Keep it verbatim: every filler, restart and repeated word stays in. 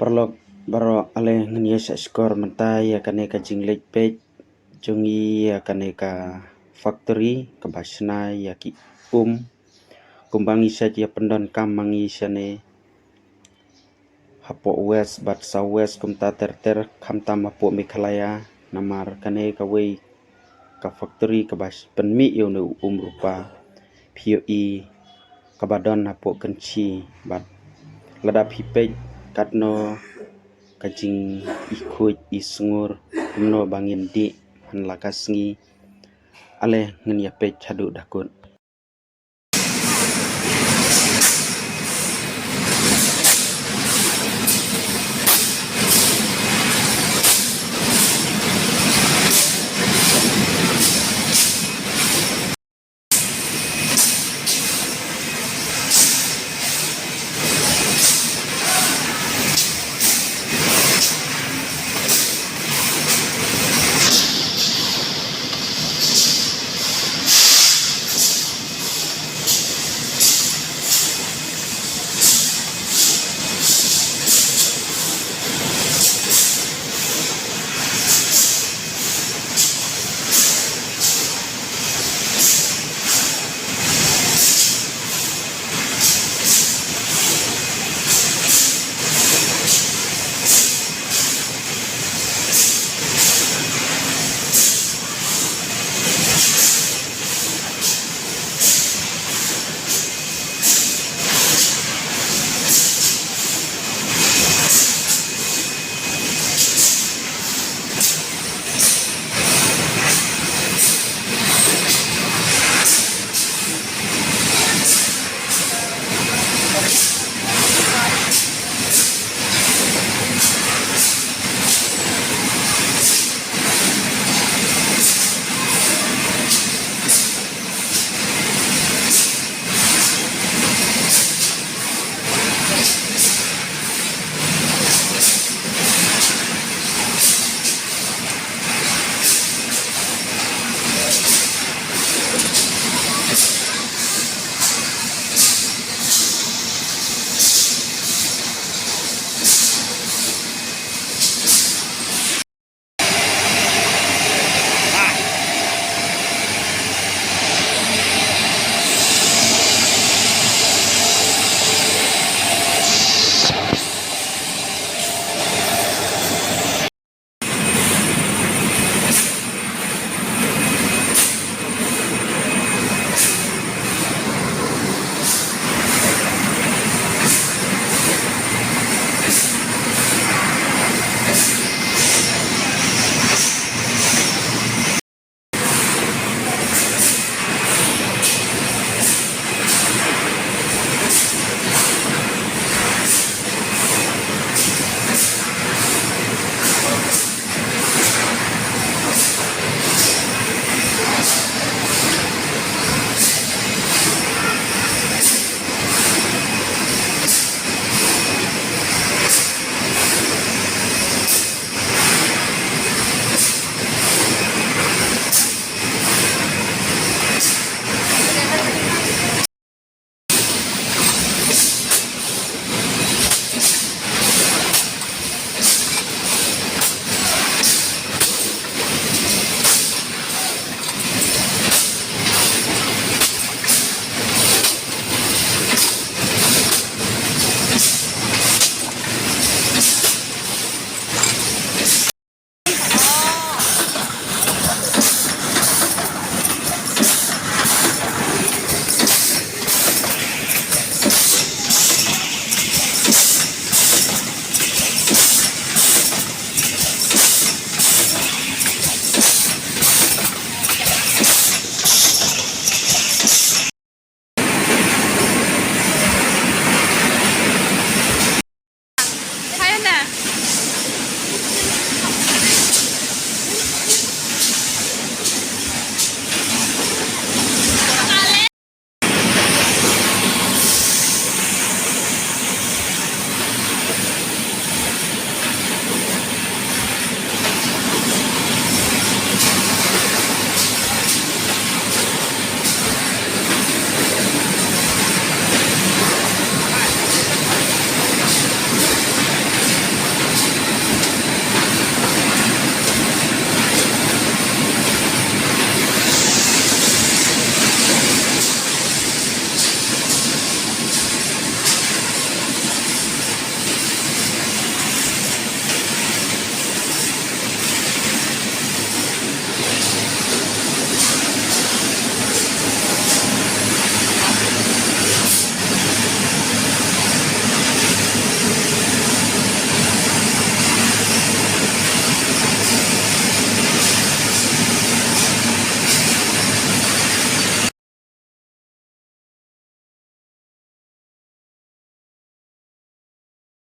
Paralok baroh, ale ngin ïa shah shkor mynta ïa kane ka jingleit peit jong ngi ïa kane ka factory kaba shna ïa ki um. Kumba ngi shait ïa pyndonkam ma ngi shane hapoh West bad South West kumta ter ter, khamtam hapoh Meghalaya, namar kane kawei ka factory kaba pynmih ïa une u um rupa, phi ïohi kaba don hapoh Kynshi. Bad lada phi peit katno ka jingikhuid isngur, kumno ba ngin dih ha la ka sngi, ale ngin ïa peit haduh da kut.